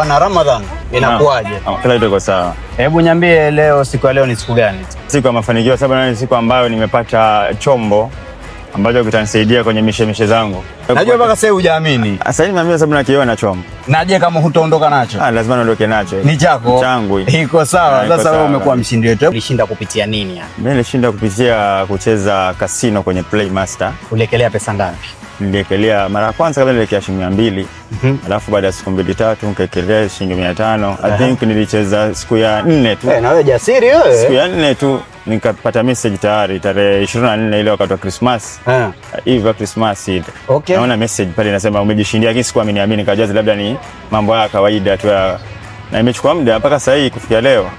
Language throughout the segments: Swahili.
Bwana Ramadhan, inakuwaje? Kila kitu iko sawa. Hebu niambie leo, siku ya leo ni siku gani? Siku ya mafanikio, sababu ni siku ambayo nimepata chombo ambacho kitanisaidia kwenye mishemishe zangu. Najua mpaka sasa hujaamini. Sasa hivi nimeambiwa sababu nakiona chombo. Naje kama hutaondoka nacho? Ah, lazima niondoke nacho. Ni chako? Changu. Iko sawa. Ah, iko Sasa wewe sawa. Umekuwa mshindi wetu. Ulishinda kupitia nini yani? Mimi nilishinda kupitia kucheza kasino kwenye Playmaster. Uliekelea pesa ngapi? Niliekelea mara ya kwanza kabla niliekelea shilingi 200. Alafu baada ya siku 2, 3 nikaekelea shilingi 500. I think nilicheza siku ya nne tu. Eh, na wewe jasiri wewe. Siku ya nne tu nikapata message tayari tarehe 24 ile wakati wa Christmas. Eve ya Christmas ile. Naona message pale inasema umejishindia, lakini sikuamini amini, nikajaza labda ni mambo haya kawaida tu na imechukua muda mpaka sasa hii kufikia leo.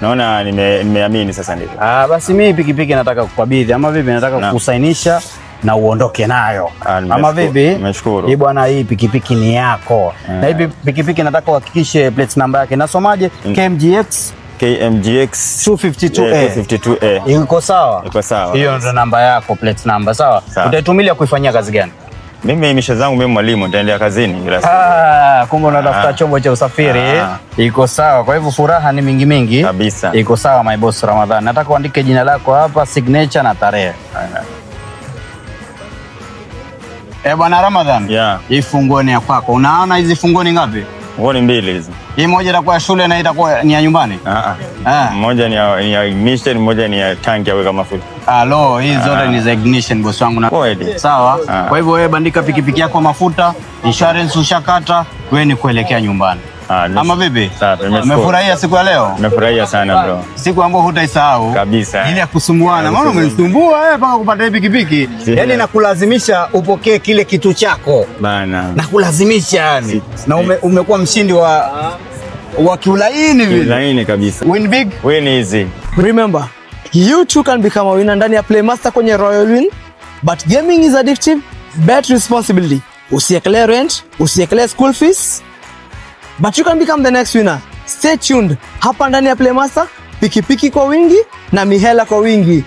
Naona nimeamini sasa ndivyo. Ah, basi mimi pikipiki nataka kukabidhi ama vipi? Nataka kukusainisha na uondoke nayo. Ah, Ama nimeshukuru. vipi? Nimeshukuru. Hii bwana, hii pikipiki ni yako. Na hii pikipiki nataka uhakikishe plate number yake. Nasomaje? KMGX KMGX 252A. 252A. Iko sawa? Iko sawa. Hiyo ndo namba yako, plate number, sawa? Sawa. Utaitumia kuifanyia kazi gani? Mimi mishe zangu, mimi mwalimu, nitaendelea kazini kila siku. Ah, kumbe unatafuta chombo cha usafiri. Ah. Iko sawa. Kwa hivyo furaha ni mingi mingi. Kabisa. Iko sawa, my boss Ramadhan. Nataka uandike jina lako hapa, signature na tarehe. Eh, bwana Ramadhan. Yeah. Hii funguo ni ya kwako. Unaona hizi funguo ni ngapi? Huo ni mbili hizi. Hii moja itakuwa ya shule na hii itakuwa ni ya nyumbani. Ah ah. Ah. Moja ni ya ignition, moja ni ya tanki ya kuweka mafuta. Alo, hizi zote ni za ignition, boss wangu na Kweli. sawa. Ah. Kwa hivyo wewe bandika pikipiki yako mafuta, insurance ushakata, wewe ni kuelekea nyumbani. Ah, Ama vipi? Sawa, nimeshukuru. Umefurahia siku ya leo? Nimefurahia sana, bro. Siku ambayo hutaisahau Kabisa. ile ya kusumbuana, maana umenisumbua wewe mpaka kupata hii pikipiki. Yaani nakulazimisha upokee kile kitu chako, Bana. nakulazimisha yani, na umekuwa mshindi wa kiulaini vile. Laini kabisa. Win big. Win easy. Remember, you too can become a winner ndani ya Playmaster kwenye Royal Win. But gaming is addictive. Bet responsibly. Usiekelee rent, usiekelee school fees. But you can become the next winner. Stay tuned. Hapa ndani ya Playmaster, pikipiki kwa wingi na mihela kwa wingi.